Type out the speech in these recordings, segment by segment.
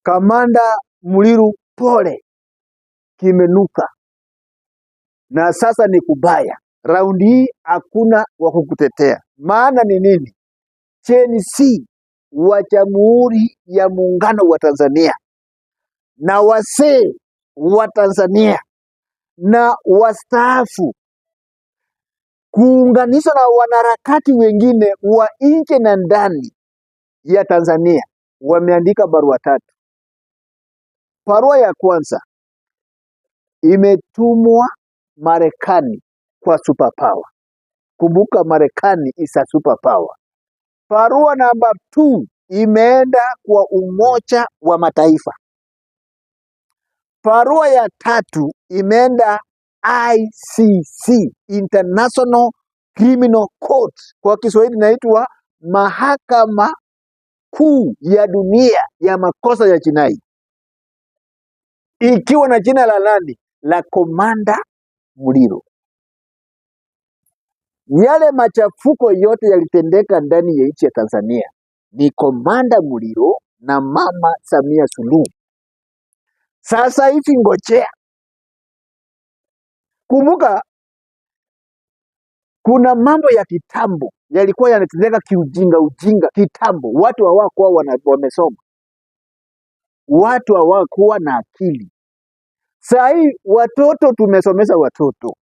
Kamanda Muliro, pole, kimenuka na sasa ni kubaya. Raundi hii hakuna wa kukutetea. Maana ni nini? Gen Z wa Jamhuri ya Muungano wa Tanzania na wazee wa Tanzania na wastaafu kuunganishwa na wanaharakati wengine wa nje na ndani ya Tanzania wameandika barua tatu. Barua ya kwanza imetumwa Marekani kwa superpower. Kumbuka Marekani is a superpower. Barua namba 2 imeenda kwa Umoja wa Mataifa. Barua ya tatu imeenda ICC, International Criminal Court, kwa Kiswahili inaitwa Mahakama Kuu ya Dunia ya Makosa ya Jinai, ikiwa na jina la nani? La Komanda Muliro. Yale machafuko yote yalitendeka ndani ya nchi ya Tanzania ni Komanda Muliro na Mama Samia Suluhu. Sasa hivi ngojea, kumbuka kuna mambo ya kitambo yalikuwa yanatendeka kiujinga ujinga kitambo, watu hawakuwa wamesoma, watu hawakuwa na akili. Saa hii watoto tumesomesha watoto,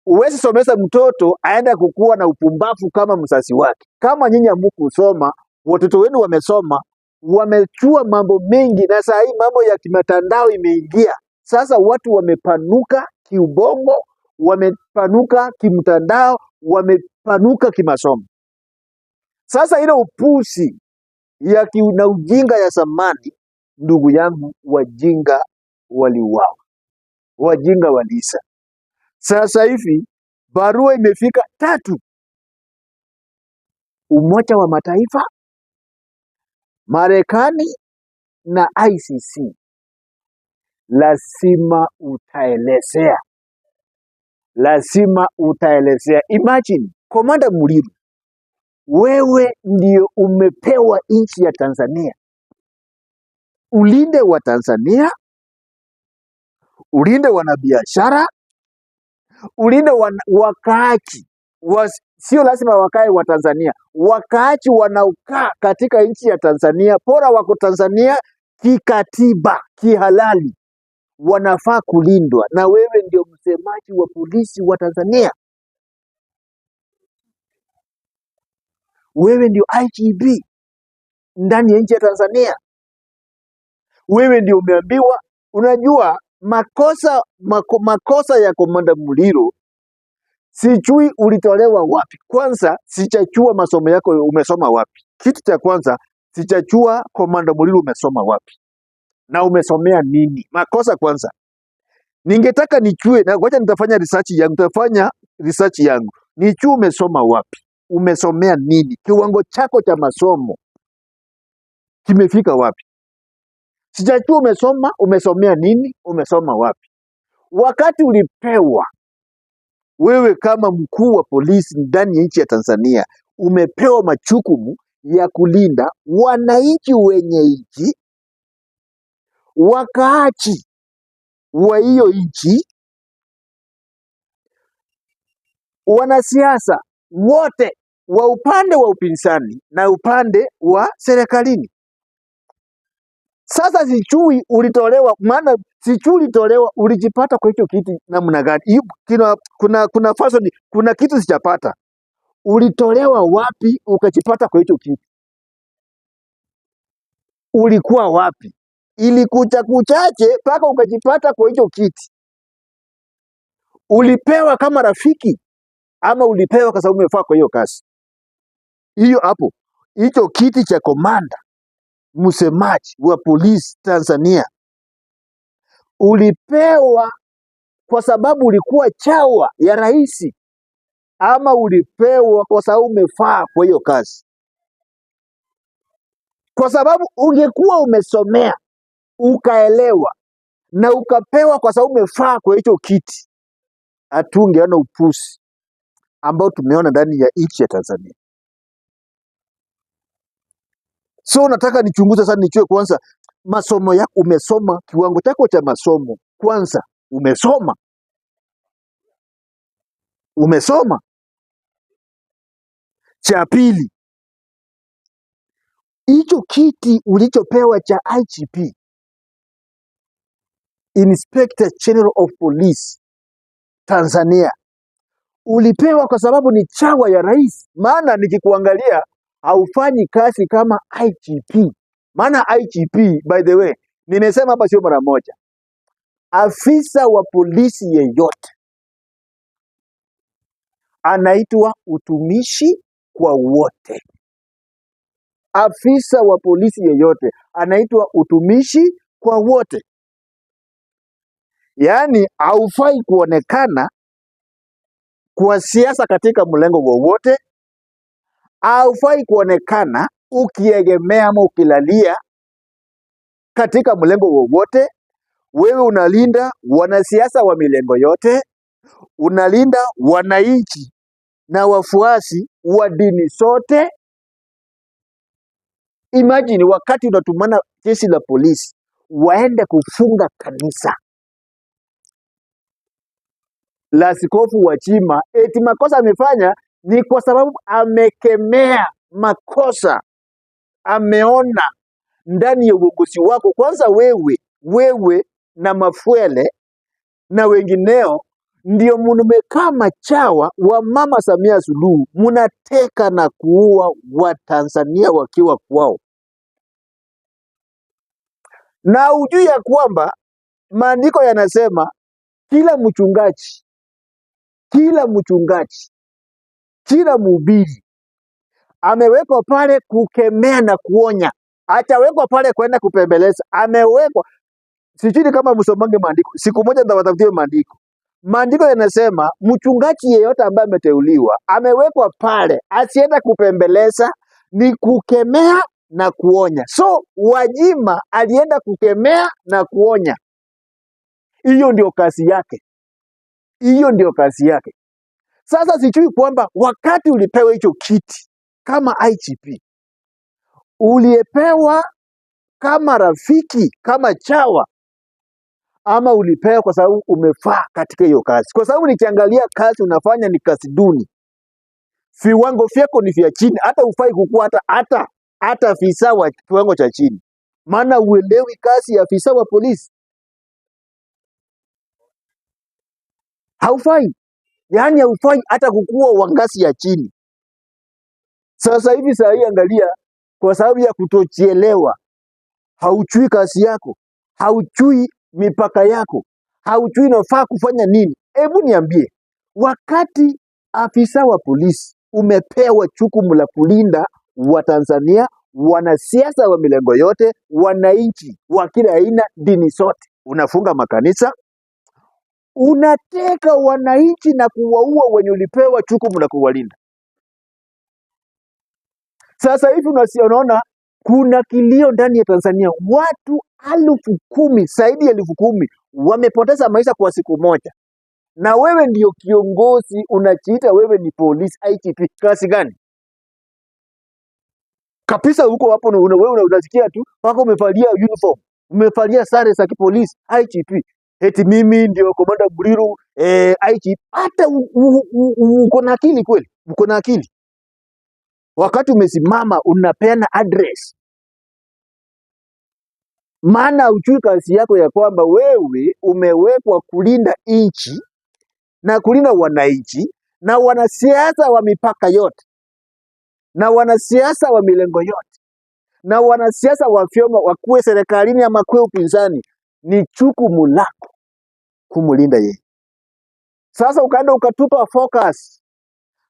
huwezi somesha mtoto aenda kukua na upumbavu kama mzazi wake. Kama nyinyi hamkusoma, watoto wenu wamesoma, wamejua mambo mengi, na saa hii mambo ya kimatandao imeingia. Sasa watu wamepanuka kiubongo, wamepanuka kimtandao, wamepanuka kimasomo. Sasa ile upusi ya na ujinga ya zamani, ndugu yangu, wajinga waliuawa, wajinga waliisha. Sasa hivi barua imefika tatu: Umoja wa Mataifa, Marekani na ICC. Lazima utaelezea, lazima utaelezea. Imagine Komanda Muliro, wewe ndio umepewa nchi ya Tanzania, ulinde wa Tanzania, ulinde wanabiashara, ulinde wakaaji sio lazima wakae wa Tanzania, wakaaji wanaokaa katika nchi ya Tanzania, bora wako Tanzania kikatiba, kihalali, wanafaa kulindwa, na wewe ndio msemaji wa polisi wa Tanzania, wewe ndio IGP ndani ya nchi ya Tanzania, wewe ndio umeambiwa. Unajua makosa ya Komanda Muliro sijui ulitolewa wapi. Kwanza sijajua masomo yako umesoma wapi. Kitu cha kwanza sijajua Komanda Muliro umesoma wapi na umesomea nini. Makosa kwanza ningetaka nijue, na ngoja nitafanya research yangu, nitafanya research yangu nijue umesoma wapi, umesomea nini, kiwango chako cha masomo kimefika wapi. Sijajua umesoma, umesomea nini, umesoma wapi. Wakati ulipewa wewe kama mkuu wa polisi ndani ya nchi ya Tanzania, umepewa majukumu ya kulinda wananchi wenye nchi, wakaaji wa hiyo nchi, wanasiasa wote wa upande wa upinzani na upande wa serikalini. Sasa sijui ulitolewa, maana sijui ulitolewa, ulijipata kwa hicho kiti namna gani? Hiyo kuna fashion, kuna kitu sijapata. Ulitolewa wapi ukajipata kwa hicho kiti? Ulikuwa wapi? Ilikucha kuchache mpaka ukajipata kwa hicho kiti? Ulipewa kama rafiki ama ulipewa kwa sababu umefaa kwa hiyo kazi? Hiyo hapo, hicho kiti cha komanda msemaji wa polisi Tanzania ulipewa kwa sababu ulikuwa chawa ya rais ama ulipewa kwa sababu umefaa kwa hiyo kazi? Kwa sababu ungekuwa umesomea ukaelewa na ukapewa kwa sababu umefaa kwa hicho kiti, hatungeona upusi ambao tumeona ndani ya nchi ya Tanzania. So nataka nichunguze sana, nijue kwanza Masomo yako umesoma, kiwango chako cha masomo kwanza, umesoma, umesoma. Cha pili, hicho kiti ulichopewa cha IGP, Inspector General of Police Tanzania, ulipewa kwa sababu ni chawa ya rais. Maana nikikuangalia haufanyi kazi kama IGP. Maana IGP, by the way, nimesema hapa sio mara moja, afisa wa polisi yeyote anaitwa utumishi kwa wote. Afisa wa polisi yeyote anaitwa utumishi kwa wote, yaani haufai kuonekana kwa siasa katika mlengo wowote, haufai kuonekana ukiegemea ama ukilalia katika mlengo wowote. Wewe unalinda wanasiasa wa milengo yote, unalinda wananchi na wafuasi wa dini zote. Imagine wakati unatumana jeshi la polisi waende kufunga kanisa la Askofu Gwajima, eti makosa amefanya ni kwa sababu amekemea makosa ameona ndani ya uongozi wako. Kwanza wewe na Mafwele na wengineo ndio mmekaa machawa wa Mama Samia Suluhu, munateka na kuua Watanzania wakiwa kwao, na ujui ya kwamba maandiko yanasema kila mchungaji, kila mchungaji, kila mhubiri amewekwa pale kukemea na kuonya, atawekwa pale kwenda kupembeleza, amewekwa. Sijui kama msomange maandiko, siku moja nitawatafutia maandiko. Maandiko yanasema mchungaji yeyote ambaye ameteuliwa amewekwa pale, asienda kupembeleza, ni kukemea na kuonya. So Gwajima alienda kukemea na kuonya, hiyo ndio kazi yake, hiyo ndio kazi yake. Sasa sijui kwamba wakati ulipewa hicho kiti kama IGP, ulipewa kama rafiki, kama chawa, ama ulipewa kwa sababu umefaa katika hiyo kazi? Kwa sababu nikiangalia kazi unafanya ni kazi duni, viwango vyako ni vya chini, hata ufai kukua hata afisa wa kiwango cha chini, maana uelewi kazi ya afisa wa polisi, haufai. Yaani haufai hata kukua wa ngazi ya chini. Sasa hivi saa hii angalia, kwa sababu ya kutojielewa, haujui kazi yako, haujui mipaka yako, haujui unafaa kufanya nini. Hebu niambie, wakati afisa wa polisi umepewa jukumu la kulinda Watanzania, wanasiasa wa milengo yote, wananchi wa kila aina, dini zote, unafunga makanisa, unateka wananchi na kuwaua wenye ulipewa jukumu la kuwalinda. Sasa hivi unaona kuna kilio ndani ya Tanzania, watu 10,000, zaidi ya 10,000 wamepoteza maisha kwa siku moja, na wewe ndio kiongozi, unajiita wewe ni polisi IGP. Kazi gani kabisa huko hapo? Wewe unasikia tu mpaka umevalia uniform, umevalia sare za kipolisi IGP, eti mimi ndio komanda Muriru IGP. Hata uko na akili kweli? Uko na akili wakati umesimama unapeana address, maana ujui kazi yako ya kwamba wewe umewekwa kulinda nchi na kulinda wananchi na wanasiasa wa mipaka yote na wanasiasa wa milengo yote na wanasiasa wa vyama, wakuwe serikalini ama kuwe upinzani, ni jukumu lako kumlinda yeye. Sasa ukaenda ukatupa focus,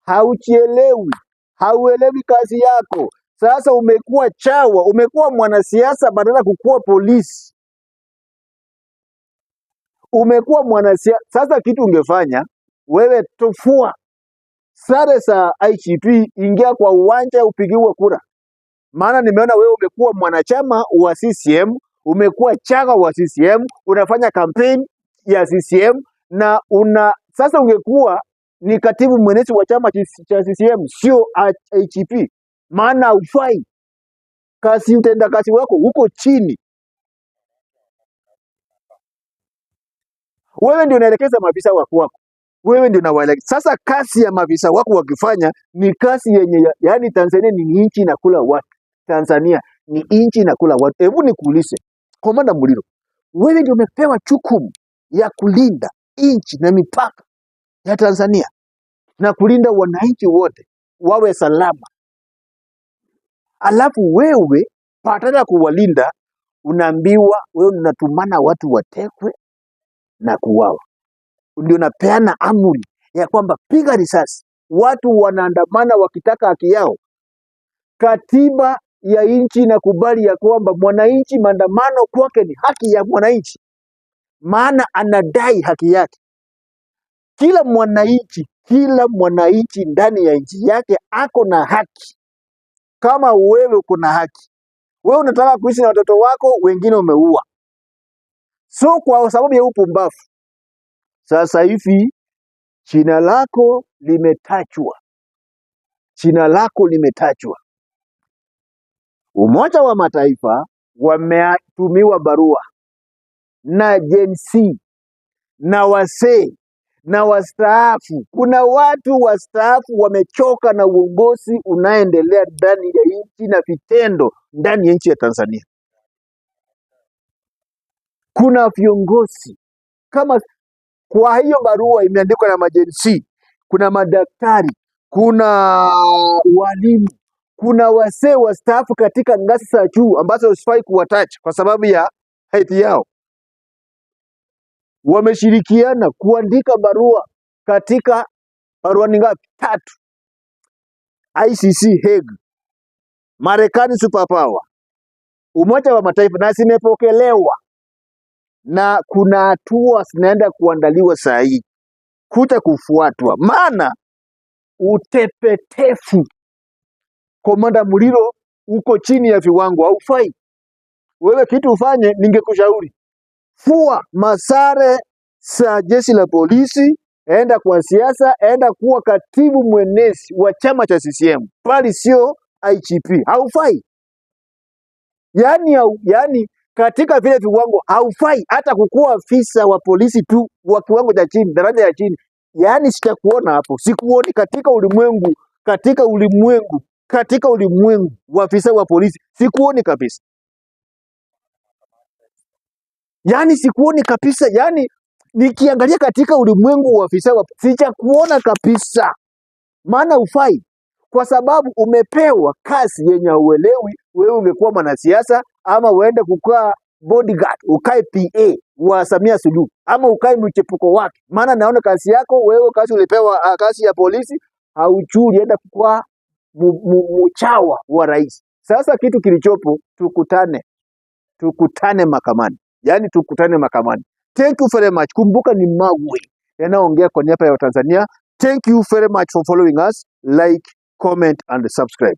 hauchielewi, hauelewi kazi yako. Sasa umekuwa chawa, umekuwa mwanasiasa badala kukuwa polisi, umekuwa mwanasiasa. Sasa kitu ungefanya wewe, tufua sare za IGP, ingia kwa uwanja upigiwe kura. Maana nimeona wewe umekuwa mwanachama wa CCM, umekuwa chawa wa CCM, unafanya campaign ya CCM na una sasa, ungekuwa ni katibu mwenezi wa chama cha CCM, sio IGP, maana ufai kazi, utenda kazi wako huko chini. Wewe ndio unaelekeza maafisa wako wako, wewe ndio unawaelekeza. Sasa kazi ya maafisa wako wakifanya ni kazi yenye, yaani Tanzania ni nchi inakula watu. Tanzania ni nchi inakula watu. Hebu nikuulize, Komanda Muliro, wewe ndio umepewa jukumu ya kulinda nchi na mipaka ya Tanzania na kulinda wananchi wote wawe salama, alafu wewe badala ya kuwalinda unaambiwa wewe unatumana watu watekwe na kuuawa. Ndio unapeana amri ya kwamba piga risasi, watu wanaandamana wakitaka haki yao. Katiba ya nchi inakubali ya kwamba mwananchi, maandamano kwake ni haki ya mwananchi, maana anadai haki yake. Kila mwananchi ndani ya nchi yake ako na haki. Kama wewe uko na haki, wewe unataka kuishi na watoto wako, wengine umeua. So kwa sababu ya upumbavu, sasa hivi jina lako limetajwa, jina lako limetajwa. Umoja wa Mataifa wametumiwa barua na Gen Z na wazee na wastaafu. Kuna watu wastaafu wamechoka na uongozi unaendelea ndani ya nchi na vitendo ndani ya nchi ya Tanzania. Kuna viongozi kama, kwa hiyo barua imeandikwa na ma-Gen Z, kuna madaktari, kuna walimu, kuna wazee wastaafu katika ngazi za juu ambazo husifai kuwatacha kwa sababu ya hedhi yao. Wameshirikiana kuandika barua katika barua ni ngapi? Tatu. ICC Hague, Marekani superpower, Umoja wa Mataifa, na zimepokelewa na kuna hatua zinaenda kuandaliwa saa hii kuja kufuatwa, maana utepetefu, Komanda Muliro, uko chini ya viwango, haufai. Wewe kitu ufanye, ningekushauri fua masare za jeshi la polisi, enda kwa siasa, enda kuwa katibu mwenezi wa chama cha CCM, bali sio IGP. Haufai yani, yani katika vile viwango haufai hata kukuwa afisa wa polisi tu wa kiwango cha chini, daraja ya chini. Yani sitakuona hapo, sikuoni katika ulimwengu, katika ulimwengu, katika ulimwengu wa afisa wa polisi sikuoni kabisa. Yani sikuoni kabisa, yani nikiangalia katika ulimwengu wa afisa wa sijakuona kabisa, maana ufai kwa sababu umepewa kazi yenye hauelewi. Wewe ungekuwa mwanasiasa ama uende kukaa bodyguard, ukae PA wa Samia Suluhu ama ukae mchepuko wake, maana naona kazi yako wewe, kazi ulipewa kazi ya polisi haujui, ulienda kukaa mchawa wa rais. Sasa kitu kilichopo, tukutane, tukutane mahakamani, yaani tukutane mahakamani. Thank you very much. Kumbuka ni Magwe yanayoongea kwa niaba ya Watanzania. Thank you very much for following us. Like, comment and subscribe.